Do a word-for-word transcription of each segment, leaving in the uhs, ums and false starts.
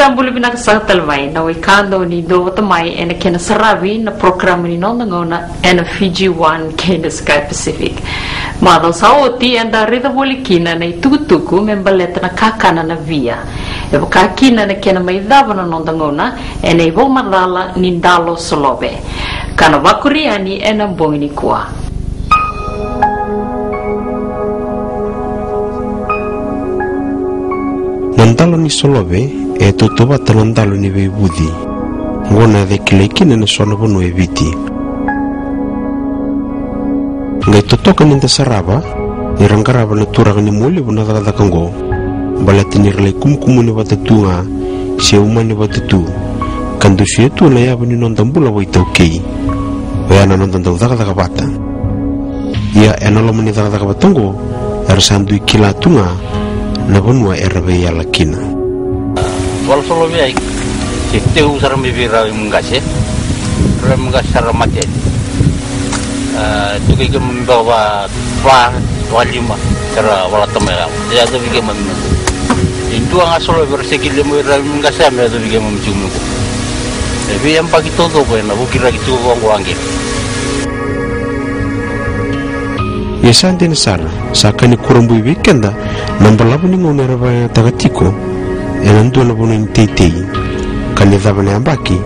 Bula vinaka saka tale mai na wekada ni dua vata mai ena kena saravi na porokaramu ni Noda Gauna ena Fiji One kei na Sky Pacific. Macawa sa oti eda raica voli kina na itukutuku me baleta na kakana na via. E vaka kina na kena mai cava na Noda Gauna ena ivakamacala ni dalo solove. Ka na vakuri yani ena bogi nikua. Na dalo ni solove e tautauvata na dalo ni veivuci. Oqo na yaca e kilai kina ena so na vanua e Viti. Qai totoka ni da sarava ni ra qarava na turaga ni Mualevu na cakacaka oqo, baleta ni ra lai kumukumuni vata tu ga se umani vata tu, ka dusia tu na yavu ni noda bula vakaitaukei. Oya na noda dau cakacaka vata. Ia ena loma ni cakacaka vata oqo era sa dui kila tu ga na vanua era veiyala kina. Wala solo vei ai, se teu sara mai vei Raimu qase, Raimu qase sara mate. A, tukai keimami beka va, va, vakalima, sara wala tamai rau. Se yaco vei keimami. E dua ga solo vei ra se kila mai Raimu qase me yaco vei keimami tiko mai ko. E vei yabaki taucoko ena vukiraki tiko vaqo aqe. Ia sa dina sara, sa ka ni kurabui vei keda na balavu ni gauna era vakayagataka tiko ena dua na vanua ni teitei, ka ni cava na yabaki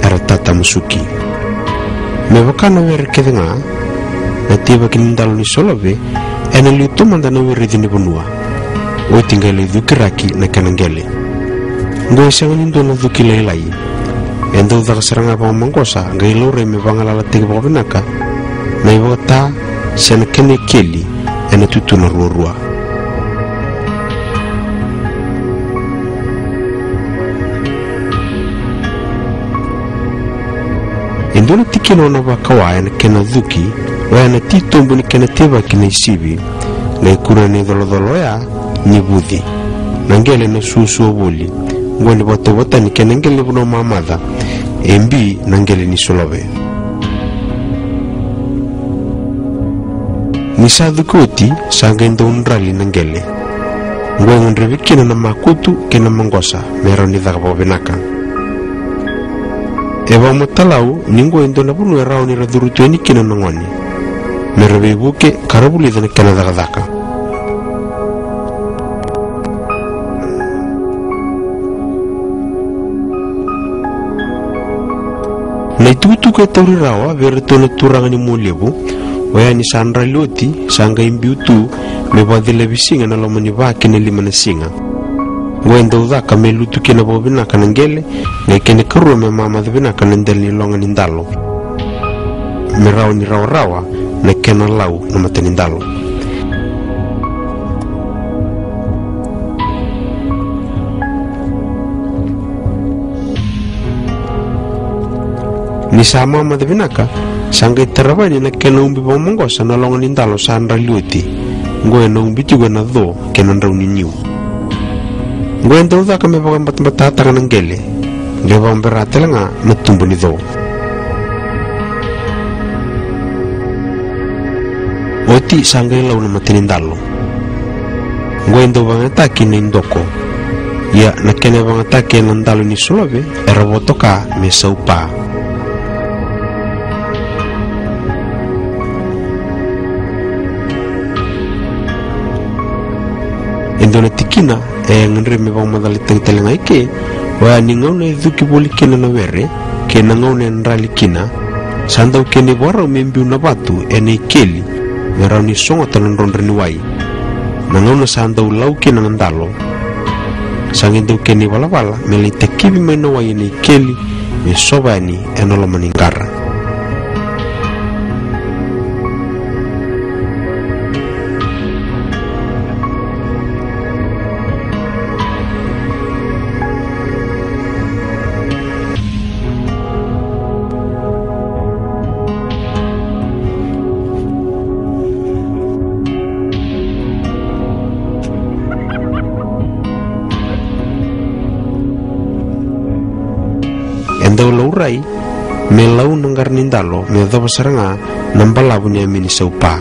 era tatamusuki. Me vaka na were kece ga, na teivaki ni dalo ni solove ena liu taumada na were ici ni vanua. Oti qai lai cukiraki na kena qele. Qo e sega ni dua na cuki lailai. E dau caka sara ga vakamaqosa qai laurai me vagalalataki vakavinaka na ivakata se na kena ikeli ena tutuna ruarua. E dua na tikina o na vakawa ena kena cuki oya na titobu ni kena teivaki na isivi. Qai kune na icolacola oya ni vuci. Na qele na suasua voli. Qo ni vakatauvatani kei na qele ni vanua mamaca e bi na qele ni solove. Ni sa cuki oti sa qai dau drali na qele. Qo e gadrevi kina na makutu kei na maqosa me rawa ni caka vakavinaka. E vakamatalau ni qo e dua na vanua e rawa ni ra curu tu yani kina na gone me ra veivuke ka ra vulica na kena cakacaka. Na itukutuku e tauri rawa vei iratou na turaga ni Mualevu oya ni sa drali oti sa qai biu tu me vakacilavi siga ena loma ni va ki na lima na siga. Qo e dau caka me lutu kina vakavinaka na qele, qai kena ikarua me mamaca vinaka na dela ni loga ni dalo me rawa ni rawarawa na kena lau na mata ni dalo. Ni sa mamaca vinaka sa qai taravani na kena ubi vakamaqosa na loga ni dalo sa drali oti. Qo ena ubi tiko ena co kei na drau ni niu. Qo e dau caka me vakabatabatatataka na qele qai vakabera tale ga na tubu ni co. Oti sa qai lau na mata ni dalo. Qo e dau vakayagataki na idoko. Ia na kena vakayagataki ena dalo ni solove era votoka me saupa. E dua na tikina e gadrevi me vakamacalataki tale ga eke oya ni gauna e cuki voli kina na were kei na gauna e drali kina, sa dau kena ivakarau me biu na vatu ena ikeli me rawa ni sogota na drodro ni wai. Na gauna sa dau lau kina na dalo sa qai dau kena ivalavala me lai takivi mai na wai ena ikeli me sova yani ena loma ni qara. E dau laurai me lau na qara ni dalo me yacova sara ga na balavu ni yame ni saupa.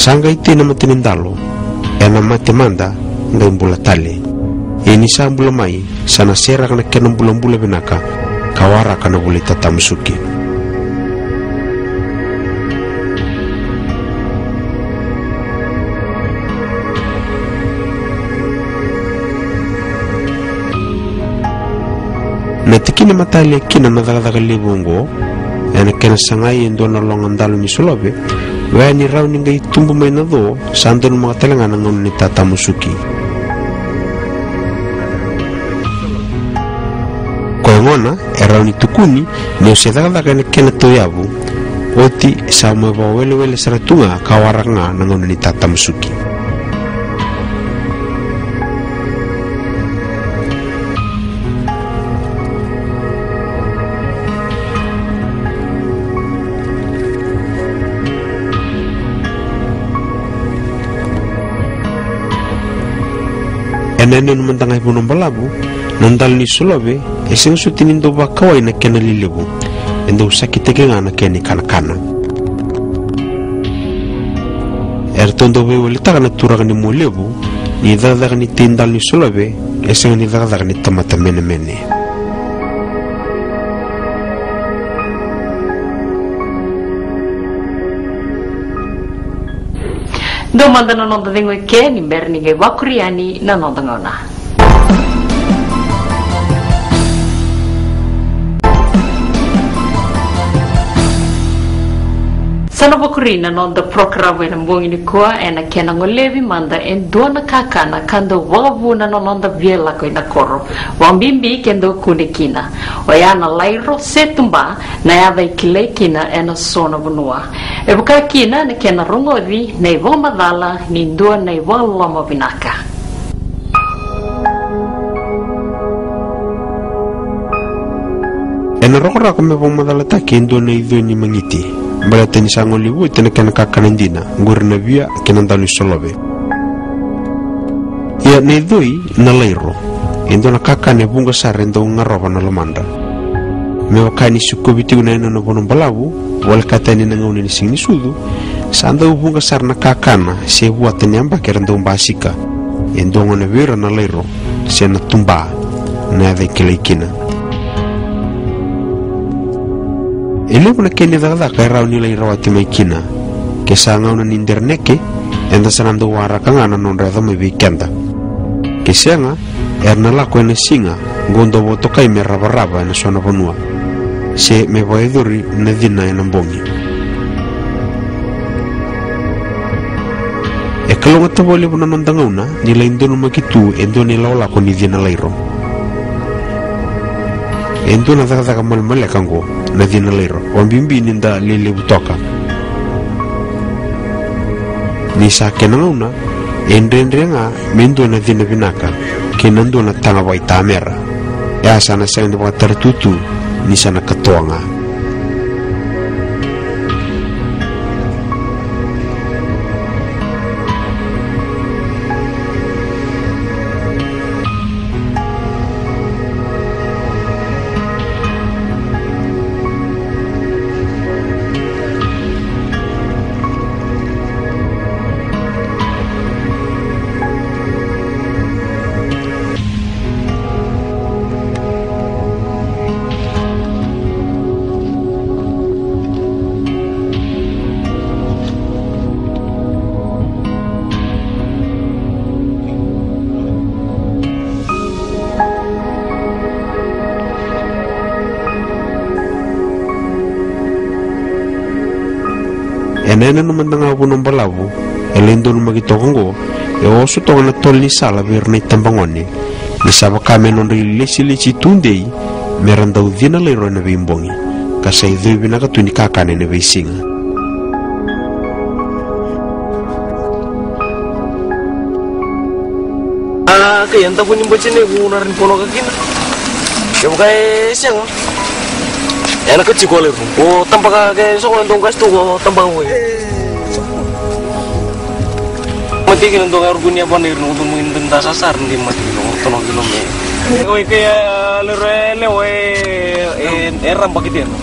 Sa qai tei na mata ni dalo, ena mate mada, qai bula tale. Ia ni sa bula mai, sa na seraka na kena bulabula vinaka, ka waraka na vula i tatamusuki. Na tikina matalia kina na cakacaka levu oqo, ena kena sagai e dua na loga dalo ni solove, oya ni rawa ni qai tubu mai na co, sa donumaka tale ga na gauna ni tatamusuki. Koya gona, e rawa ni tukuni, ni o se cakacaka ena kena tauyavu, oti sa mai vakawelewele sara tu ga ka waraka ga na gauna ni tatamusuki. Ena yanuyanu mada ga e Vanuabalavu, na dalo ni solove, e sega soti ni dau vakawai na kena lelevu, e dau sakitaki ga na kena ikanakana. Eratou dau veiwalitaka na turaga ni Mualevu, ni cakacaka ni tei dalo ni solove, e sega ni cakacaka ni tamata menemene. Dua mada na noda cegu eke ni bera ni qai vakuri yani na noda gauna. Sa na vakuri na noda porokaramu ena bogi nikua, ena kena golevi mada e dua na kakana ka dau vakavuna na noda via lako ina koro, vakabibi ke dau kune kina. Oya na lairo se tuba, na yaca e kilai kina ena so na vanua. E vaka kina na kena rogoci na ivakamacala ni dua na ivakaloloma vinaka. Ena rokoroko me vakamacalataki e dua na icoi ni magiti, baleta ni sa golevi oti na kena kakana dina, qori na via kei na dalo ni solove. Ia na icoi na lairo, e dua na kakana e vuqa sara e dau garova na lomadra. Me vaka ni sikovi tiko na yanuyanu e Vanuabalavu, volekata yani na gauna ni Siganisucu, sa dau vuqa sara na kakana se vuata ni yabaki era dau basika. E dua gona vei ira na lairo, se na tuba, na yaca e kilai kina. E levu na kena icakacaka e rawa ni lai rawati mai kina. Ke sa gauna ni dereneke, eda sa na dau waraka ga na nodra yaco mai vei keda. Ke sega, era na lako ena siga, qo dau vakatokai me ravarava ena so na vanua, se me vakayacori na cina ena bogi. E kalougata vakalevu na noda gauna ni lai donumaki tu e dua na ilakolako ni cina lairo. E dua na cakacaka malemaleka oqo na cina lairo, vakabibi ni da lelevu toka. Ni sa kena gauna, e dredre ga me dua na cina vinaka kei na dua na taga vakaitamera. E a sa na sega ni vakataratutu ni sa na katoa ga. Ena yanuyanu mada ga o Vanuabalavu, e lai donumaki toka oqo, e oso toka na tolo ni sala vei ira na itabagone, ni sa vaka me nodra ilesilesi tudei, me ra dau cina lairo ena veibogi, ka sa icoi vinaka tu ni kakana ena veisiga. A, kei eda vuni bati nei vu na rani ponoka kina. Ke vaka e sega. Ena ka tiko levu. O tabaka ke sogo e dou qasi tu ko tabaka ko. Mati kina dou ga rukuni a vana ira na utu mui nda sasar ndi mati kina o tono kina me. Oi kei a lero e lewa e e ramba ki tena.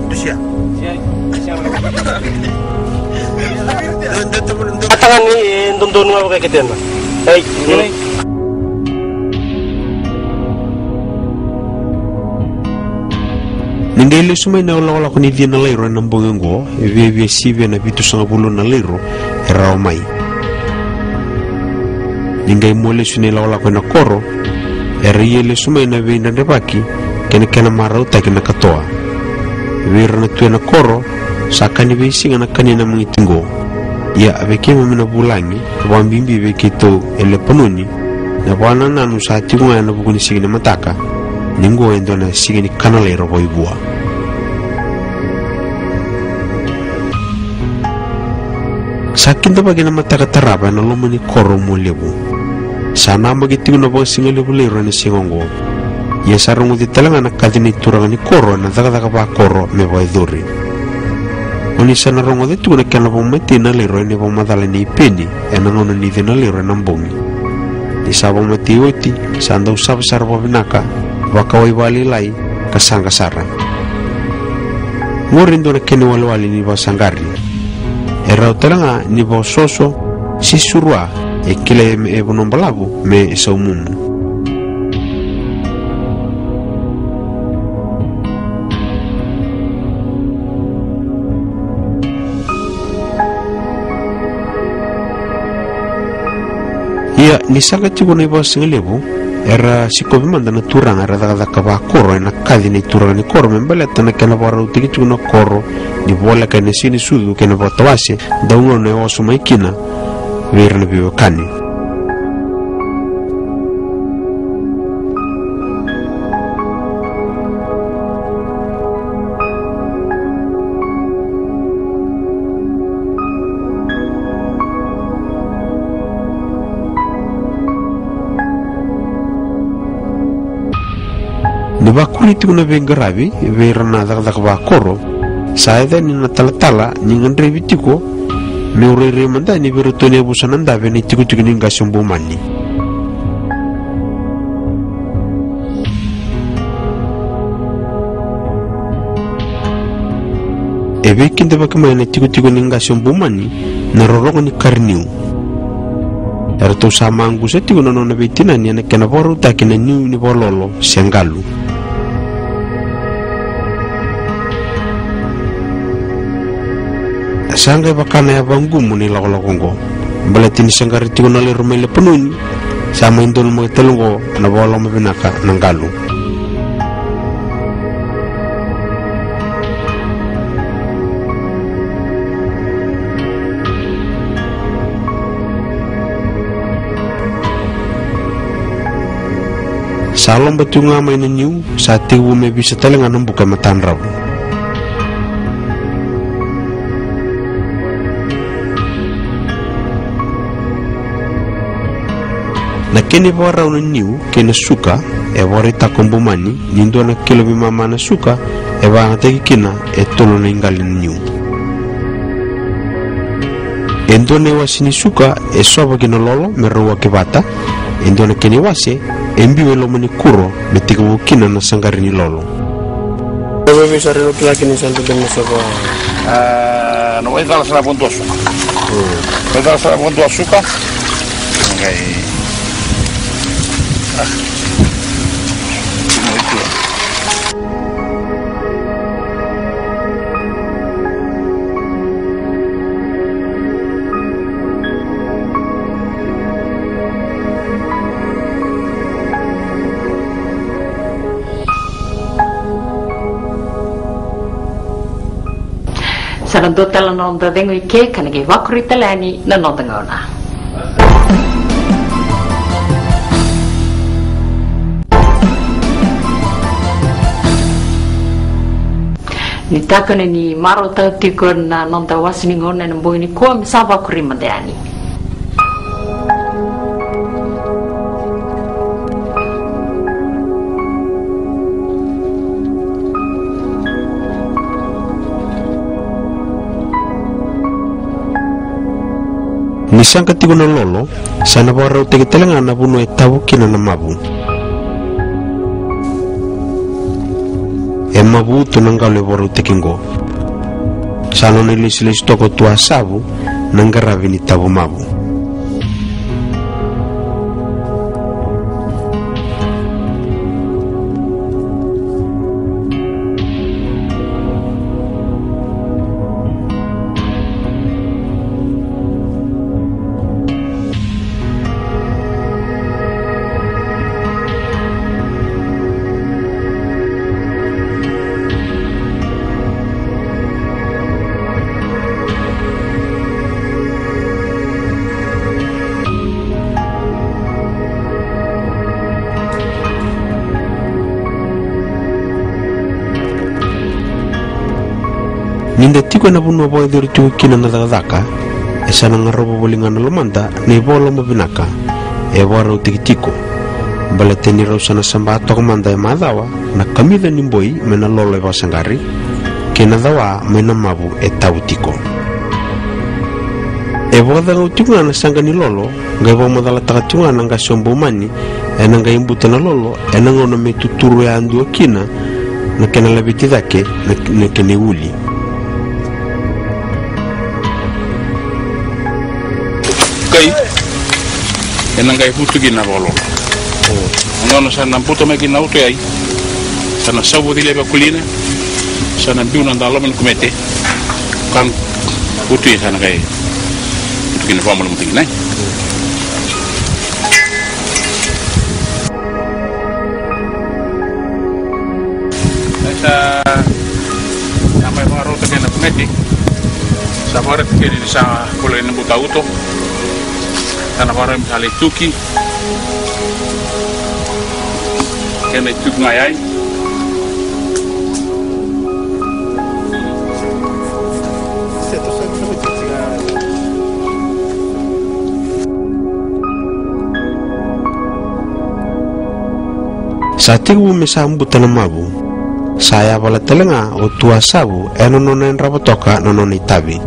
Dusia. Sia, sia. Atagani e dodonu ga vakaiketena. Ei. Ni qai lesu mai na lakolako ni ciwa na lairo ena bogi oqo, e viavia sivia na vitusagavulu na lairo e rawa mai. Ni qai mua lesu na ilakolako ena koro, era ia lesu mai na veidredrevaki kei na kena marautaki na katoa. Vei ira na tu ena koro, sa ka ni veisiga na kania na magiti qo. Ia vei keimami na vulagi, vakabibi vei keitou e Lepanoni, na vakanananu sa tiko ga ena vuku ni siga ni mataka, ni qo e dua na siga ni kana lairo vakaivua. Sa kidavaki na mataka tarava ena loma ni koro Mualevu. Sa namaki tiko na vakasigalevu lairo ena siga oqo. Ia sa rogoci tale ga na kaci ni turaga ni koro ena cakacaka vakoro me vakayacori. O ni sa na rogoca tiko na kena vakamatei na lairo ena ivakamacala nei Peni ena gauna ni ciwa na lairo ena bogi. Ni sa vakamatei oti, sa dau sava sara vakavinaka, vakawai vakalailai, ka saqa sara. Qori e dua na kena iwalewale ni vakasaqari. E rawa tale ga ni vakasoso se surua e kilai e vanua balavu me saumumu. Ia, ni saqa tiko na ivakasigalevu, era sikovi mada na turaga era cakacaka vakoro ena kaci ni turaga ni koro me baleta na kena vakarautaki tiko na koro ni voleka ena siga ni sucu kei na vakatawase, dau gauna e oso mai kina vei ira na veiwekani. Ni vakuri tiko na veiqaravi vei ira na cakacaka vakoro, sa yaco yani na talatala ni gadrevi tiko meu rairai mada yani vei iratou na yavusa na dave ena itikotiko ni qase o Bumani. E veikidavaki mai na itikotiko ni qase o Bumani na rorogo ni kari niu. Eratou sa maqusa tiko na nona veitinani ena kena vakarautaki na niu ni vakalolo se qalu. Sa qai vaka na yavaqumu ni lakolako oqo. Baleta ni saqari tiko na lairo mai Lepanoni, sa mai donumaki tale oqo na vakaloma vinaka na qalu. Sa loba tiko ga mai na niu, sa tekivu me visa tale ga na buka e matadravu. Na kena ivakarau na niu kei na suka e vakaraitaka o Bumani ni dua na kilo veimama na suka e vakayagataki kina e tolu na iqali na niu. E dua na iwase ni suka e sova ki na lolo me rauwaki vata, e dua na kena iwase e biu e loma ni kuro me tekivu kina na saqari ni lolo. E vei sara e lotulaki ni sa dodonu me sova? A, na waicala sara vakadua suka. Waicala sara vakadua suka. Qai. A. Sa na dua tale na noda cegu i ke ka na qai vakuri tale yani na noda gauna. Ni takona ni marautaka tiko na noda wasa ni gauna ena bogi nikua, me sa vakuri mada yani. Ni saqa tiko na lolo, sa na vakarautaki tale ga na vanua e tavu kina na mavu. E mavu utu na qalo e vakarautaki qo. Sa nona ilesilesi toka o Tua Savu na qaravi ni tavumavu. Ni da tiko ena vanua vakayacori tiko kina na cakacaka, e sa na garova voli ga na lomada na ivakaloma vinaka e vakarautaki tiko. Baleta ni rau sa na saba toka mada e macawa na kamica ni boi mai na lolo e vakasaqari kei na cawa mai na mavu e tavu tiko. E vakacagau tiko ga na saqa ni lolo, qai vakamacalataka tiko ga na qase o Boumani ena qai buta na lolo ena gauna me tuturu yadua kina na kena laveti cake na, na kena iuli. Kai ena qai vutu kina na vakalolo. Na gauna sa na buta mai kina na uto yai, sa na sauvuci laiva kulina, sa na biu na daloma ni kumete. Ka vutu i sa na qai vutu kina vakamalumutaki nai. Sa na mai vakarauta kei na kumete. Sa vakarauta kei ni sa kola ni buta uto. Sa na vakarau me sa lai tuki. Kena ituki ga yai. Sa tekivu me sa buta na mavu. Sa yavala tale ga o Tua Savu ena nona yadrava toka na nona itavi.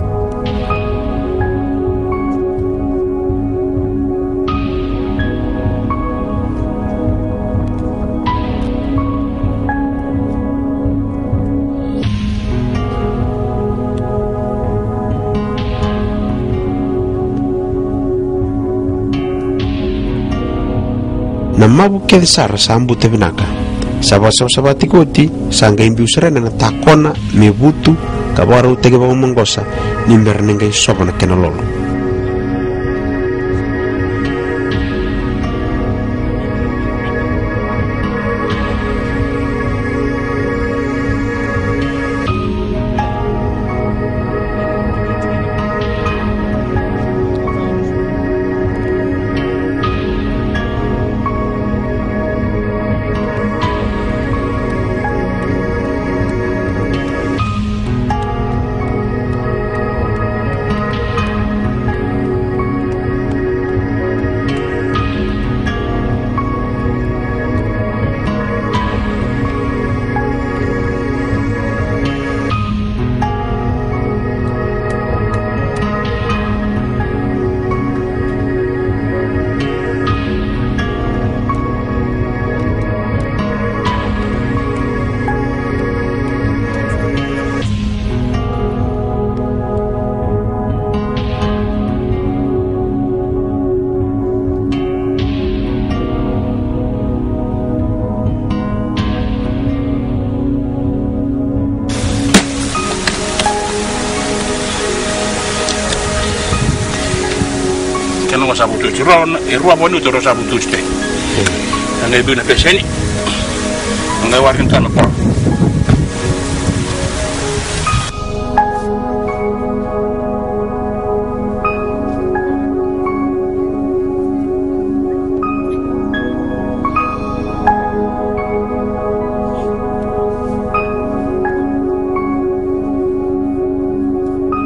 Na mavu kece sara sa buta vinaka. Sa vakasavasava tiko oti, sa qai biu sara ena takona me vutu ka vakarautaki vakamaqosa ni bera ni qai sova na kena lolo. Kena qo sa vutuci rua, e rua voni uto rua sa vutuci te. Sa qai biu na peseni. Sa qai warai na tana kola.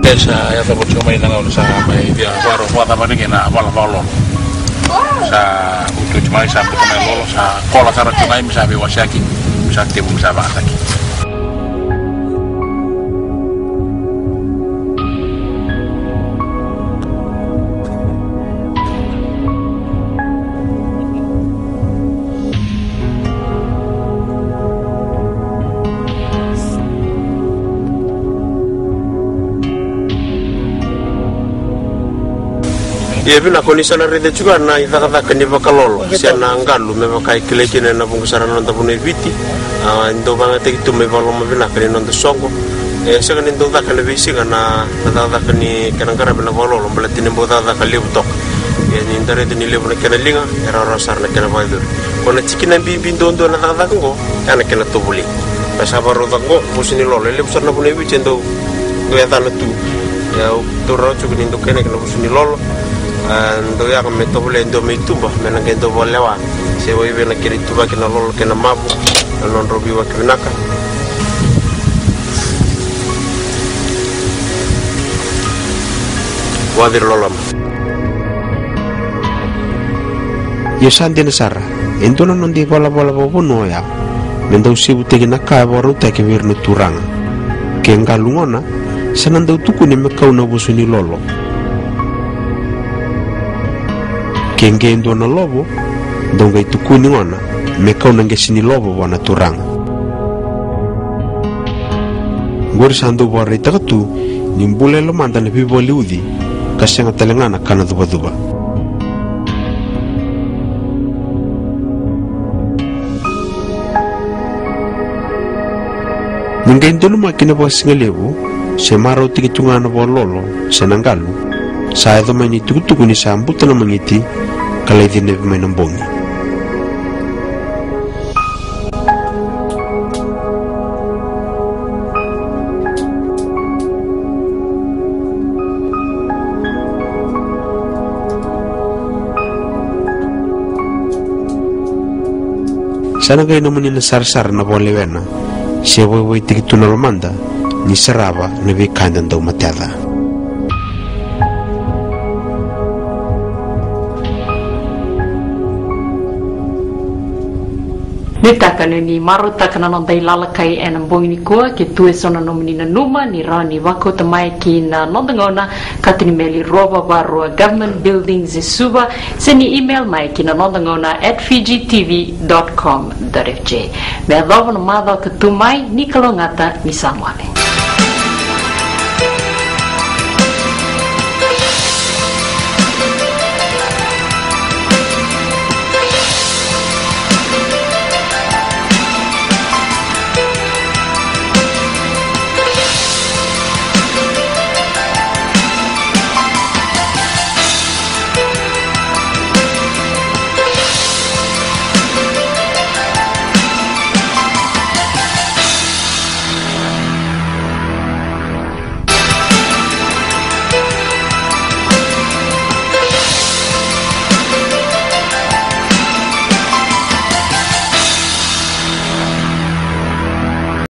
E sa yaco tiko mai na gauna sa mai via varo vakacava ni kei na vala vakalolo. Sa vutuci mai, sa buta mai lolo, sa kola sara tiko mai, me sa veiwasei, me sa tevu, me sa vakataki. Ia vinaka, o ni sa na raica tiko na icakacaka ni vakalolo se na qalu me vaka e kilai kina ena vuqa sara na noda vanua e Viti. A, e dau vakayagataki tu me ivakaloloma vinaka ni noda soqo. E sega ni dau caka ena veisiga na, na cakacaka ni kena qaravi na vakalolo baleta ni bau cakacaka levu toka. Ia ni da raica ni levu na kena liga, e rawarawa sara na kena vakayacori. Ko na tikina bibi duadua na cakacaka oqo, e na kena tovolei. Me sa vakarau caka oqo, vosa ni lolo. E levu sara na vanua e Viti e dau, dau yacana tu. Ia au taura tiko ni dau kainaki na vosa ni lolo. A, dau yaga me tovolei e dua mai tuba me na qai dau vakalewa se vakaivei na kena ituvaki na lolo kei na mavu, na nodrau veiwaki vinaka. Vakaciri loloma. Io, sa dina sara, e dua na noda ivalavala vakavanua oya me dau sevutaki na ka e vakarautaki vei ira na turaga. Ke qalu gona, sa na dau tukuni me kau na vosa ni lolo. Ke qai dua na lovo, dau qai tukuni gona me kau na qese ni lovo vua na turaga. Qori sa dau vakaraitaka tu ni bula e lomada na veivakaliuci ka sega tale ga na kana cuvacuva. Ni qai donumaki na vakasigalevu se marautaki tu ga na vakalolo se na qalu, sa yaco mai na itukutuku ni sa buta na magiti ka lai cinevi mai na bogi. Sa na qai nomuni na sarasara na vakalewena se vakaivaitaki tu na lomada ni sarava na veika eda dau mateca. Nuitaka ni marautaka na noda ilalakai ena bogi nikua. Ke tu eso na nomuni nanuma ni rawa ni vakauta mai ki na Noda Gauna, kato ni meli rua va va rua, Government Buildings, e Suva, se ni email mai ki na noda gauna at fiji tv dot com dot f j. Me yacova na macawa ka tu mai, ni kalougata, ni sa moce.